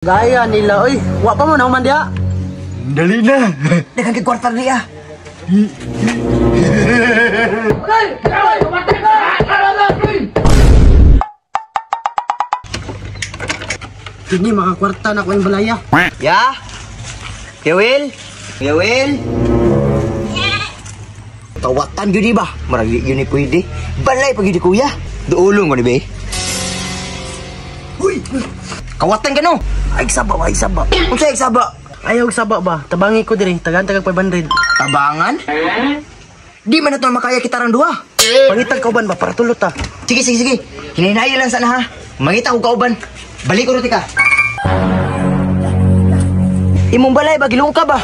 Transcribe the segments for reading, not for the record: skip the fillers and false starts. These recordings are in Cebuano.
Gaya nila, oy. Wa pa mo na human diha. Dali na. Daghang kay kwarta niya. Kini makakwarta na ko yung balaya. Ya. Kuya Will. Kuya Will. Kawatan gyud ba? Murag di gyud ni pwede. Balay pag gyud ni kuya. Duulong ko ni be. Uy. Kawatan ka no. Ay saba, ay saba. Unsa ay saba? Ayaw saba ba? Tabangi ko diri, tagaan tagag 500. Tabangan? Di man na to makaya kita rang duha. Pangitag kauban ba para tulot ta. Sige, sige, sige. Hinahinayan lang sana ha. Mangita ko kauban. Balik ko ka. Imong balay ba gilong ka ba?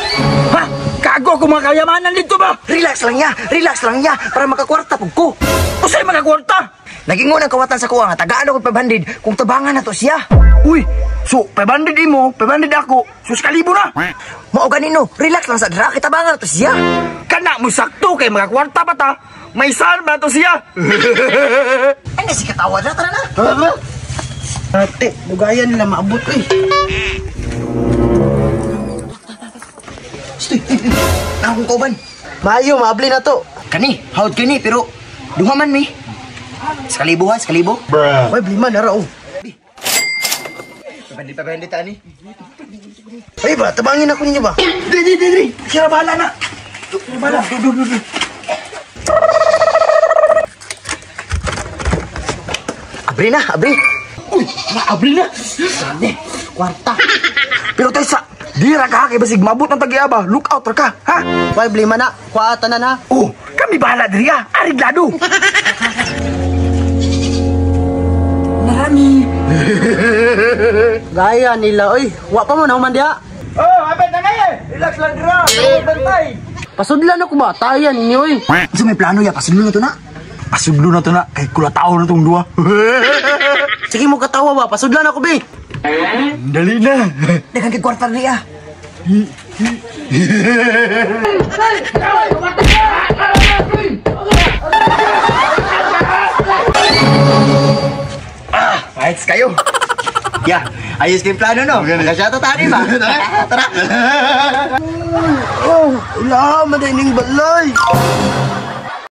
Ha? Kago ko mga kayamanan dito ba? Relax lang ya, relax lang ya para makakwarta pug ko. Usay mga kwarta? Nagingon ang kawatan sa kuha nga tagaan ako 500 kung tabangan na to siya. Uy, so 500 imo, 500 ako. Sus kalibo na. Mao ganino, relax lang sa dra kay tabangan na to siya. Kana mo sakto kay mga kwarta pa ta. May saan ba to siya? Ay na si katawa na tara na. Ate, dugayan nila maabot oy. Stoy. Na akong kauban. Maayo, maabli na to. Kani, hawd kani pero duha man mi. Sakalibo ha, sakalibo. Uy, blima na ra oh. 500 ta ni. Ay ba, tabangin ako ninyo ba? Di, di, di, di. Sira bahala na. Sira bahala. Du, du, du, du. Abri na, abri. Uy, naabri na. Kwarta. Pero taysa, di ra ka kay basig mabot ang tagiya ba. Look out ra ka, ha? Uy, blima na. Kuha tanan ha. Oh, kami bahala diri ha. Ariglado. Marami. Gaya nila, oy. Wa pa mo na human diha. Oh, abet na ngayon. Relax lang dira. Bantay. Pasudlan ako ba? Tayan ninyo oy. Unsa may plano ya pasudlo na to na? Pasudlo na to na kay kula tao na tong duha. Sige mo katawa ba? Pasudlan ako be. Dali na. Daghang kay kwarta niya. Ah, fights kayo. Ya, ayos kayong plano no. Magkasyato tayo ba? Tara. Oh, ila man ning balay.